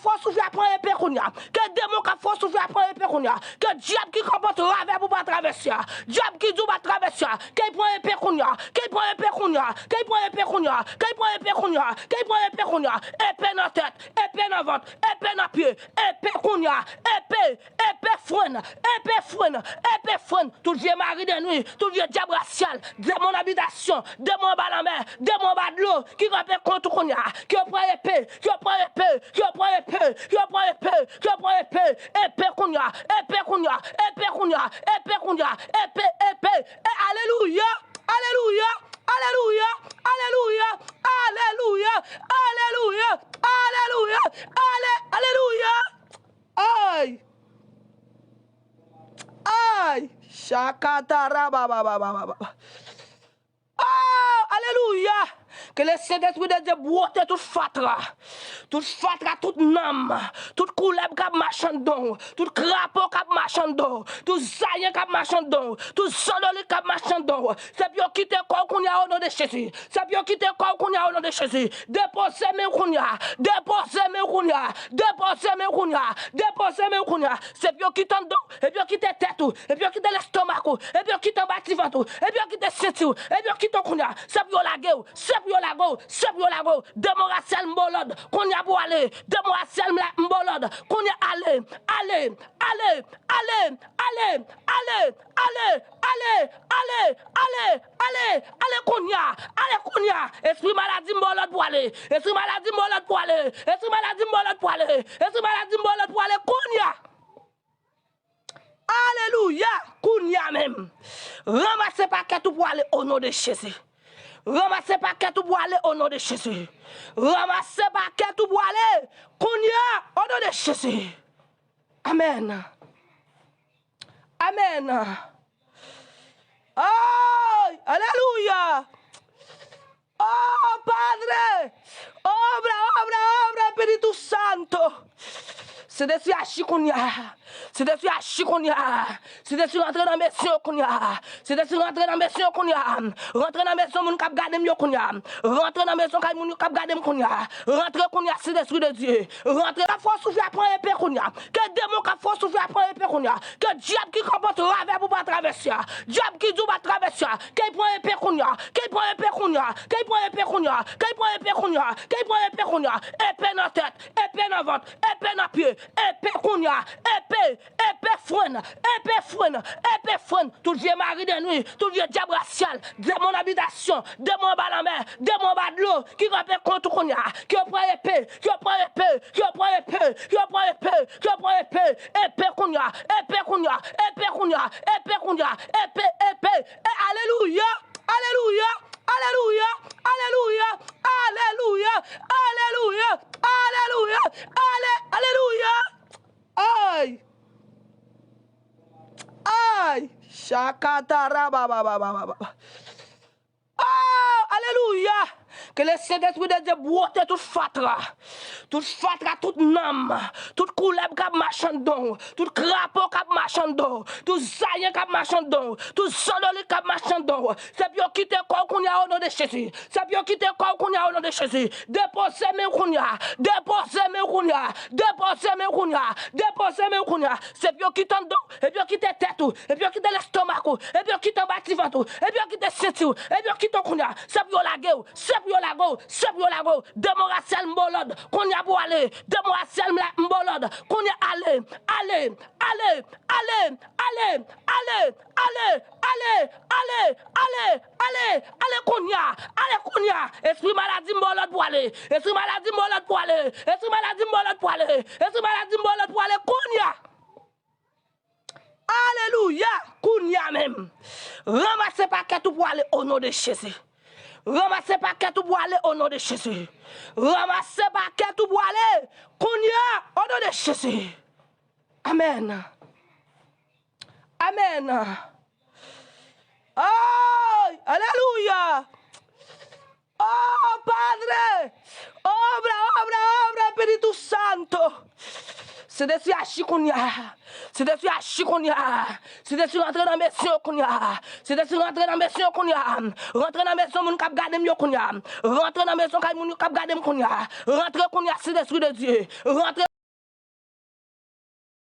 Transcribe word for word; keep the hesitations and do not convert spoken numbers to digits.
fè w soufri a pran epe kounye a. Ke demon k ap fè w soufri a pran epe kounye a. Ke dyab ki kanpe an travè pou w pa travèse a. Dyab ki di w pa travèse a. Ke l pran epe kounye a. Ke l pran epe kounye a. Ke l pran epe kounye a. Ke l pran epe kounye a. Ke l pran epe kounye a. Epe nan tèt. Epe nan vant. Epe nan pye. Epe kounye a. Epe. Epe frenn. Epe frenn. Epe frenn. Tout vye mari de nwi. Tout vye dyab rasyal. Demon nan bitasyon. Demon anba lanmè. Demon anba dlo. Ki kanpe kont ou kounye a. Ke yo pran epe. Ke yo pran epe. Ke yo pran epe. Ke yo pran epe. Ke yo pran epe. Epe kounye a. Epe kounye a. Epe kounye a. Epe kounye a. Epe, epe. E, alelouya. Alelouya. Alelouya. Alelouya. Alelouya. Alelouya. Alelouya. Ale, alelouya. Ay. Ay. Shakatarabababababa. Oh, alelouya. Ke le Sentespri de Dye bwote tout fatra. Tout fatra, tout nanm. Tout koulèb k ap mache anndan w. Tout krapo k ap mache anndan w. Tout zayen k ap mache anndan w. Tout zandolit k ap mache anndan w. Se pou yo kite kò w kounye a, o non de Jezi. Se pou yo kite kò w kounye a, o non de Jezi. Depoze men w kounye a. Depoze men w kounye a. Depoze men w kounye a. Depoze men w kounye a. Se pou yo kite anndan w. Epi yo kite tèt ou. Epi yo kite lestomak ou. Epi yo kite anba ti vant ou. Epi yo kite senti w. Epi yo kite w kounye a. Se pou yo lage w. Se pou yo lage w. Se pou yo lage w. Demon rasyal, m ba w lòd. Kounye a pou w ale. Demon rasyal, m la, m ba w lòd. Kounye a ale. Ale. Ale. Ale. Ale. Ale. Ale. Ale. Ale. Ale. Ale. Ale kounye a. Ale kounye a. Espri maladi, m ba w lòd pou w ale. Espri maladi, m ba w lòd pou w ale. Espri maladi, m ba w lòd pou w ale. Espri maladi, m ba w lòd pou w ale kounye a. Alelouya! Kounye a menm. Ranmase pakèt ou pou ale o non de Jezi. Ranmase pakèt ou pou ale o non de Jezi. Ranmase pakèt ou pou ale kounye a o non de Jezi. Amèn. Amèn. Ay, alelouya. Oh, Padre! Obra, obra, obra, Espíritu Santo! Sentespri aji kounye a. Sentespri aji kounye a. Sentespri rantre nan mezon yo kounye a. Sentespri rantre nan mezon yo kounye a. Rantre nan mezon moun k ap gade m yo kounye a. Rantre nan mezon kay moun yo k ap gade m kounye a. Rantre kounye a, Sentespri de Dye. Rantre. K ap fè w soufri a pran epe kounye a. Ke demon k ap fè w soufri a pran epe kounye a. Ke dyab ki kanpe an travè pou w pa travèse a. Dyab ki di w pa travèse a. Ke l pran epe kounye a. Ke l pran epe kounye a. Ke l pran epe kounye a. Ke l pran epe kounye a. Ke l pran epe kounye a. Epe nan tèt. Epe nan vant. Epe nan pye. Epe kounye a. Epe. Epe frenn. Epe frenn. Epe frenn. Tout vye mari de nwi. Tout vye dyab rasyal. Demon nan bitasyon. Demon anba lanmè. Demon anba dlo. Ki kanpe kont ou kounye a. Ke yo pran epe. Ke yo pran epe. Ke yo pran epe. Ke yo pran epe. Ke yo pran epe. Epe kounye a. Epe kounye a. Epe kounye a. Epe kounye a. Epe, epe. E, alelouya. Alelouya. Alelouya. Alelouya. Alelouya. Alelouya. Alelouya. Ale, alelouya. Ay. Ay. Shakatarababababa. Oh, alelouya. Ke le Sentespri de Dye bwote tout fatra. Tout fatra, tout nanm. Tout koulèb k ap mache anndan w. Tout krapo k ap mache anndan w. Tout zayen k ap mache anndan w. Tout zandolit k ap mache anndan w. Se pou yo kite kò w kounye a o non de Jezi. Se pou yo kite kò w kounye a o non de Jezi. Depoze men w kounye a. Depoze men w kounye a. Depoze men w kounye a. Depoze men w kounye a. Se pou yo kite anndan w. Epi yo kite tèt ou. Epi yo kite lestomak ou. Epi yo kite anba ti vant ou. Epi yo kite senti w. Epi yo kite w kounye a. Se pou yo lage w. Se pou yo lage w. Se pou yo lage w. Demon rasyal, m ba w lòd. Kounye a pou w ale. Demon rasyal, m la, m ba w lòd. Kounye a ale. Ale. Ale. Ale. Ale. Ale. Ale. Ale. Ale. Ale. Ale. Ale kounye a. Ale kounye a. Espri maladi, m ba w lòd pou w ale. Espri maladi, m ba w lòd pou w ale. Espri maladi, m ba w lòd pou w ale. Espri maladi, m ba w lòd pou w ale kounye a. Alelouya! Kounye a menm. Ranmase pakèt ou pou ale o non de Jezi. Ranmase pakèt ou pou ale o non de Jezi. Ranmase pakèt ou pou ale kounye a o non de Jezi. Amèn. Amèn. Ay, alelouya. Oh, Padre! Obra, obra, obra, Espíritu Santo! Sentespri aji kounye a. Sentespri aji kounye a. Sentespri rantre nan mezon yo kounye a. Sentespri rantre nan mezon yo kounye a. Rantre nan mezon moun k ap gade m yo kounye a. Rantre nan mezon kay moun yo k ap gade m kounye a. Rantre kounye a, Sentespri de Dye. Rantre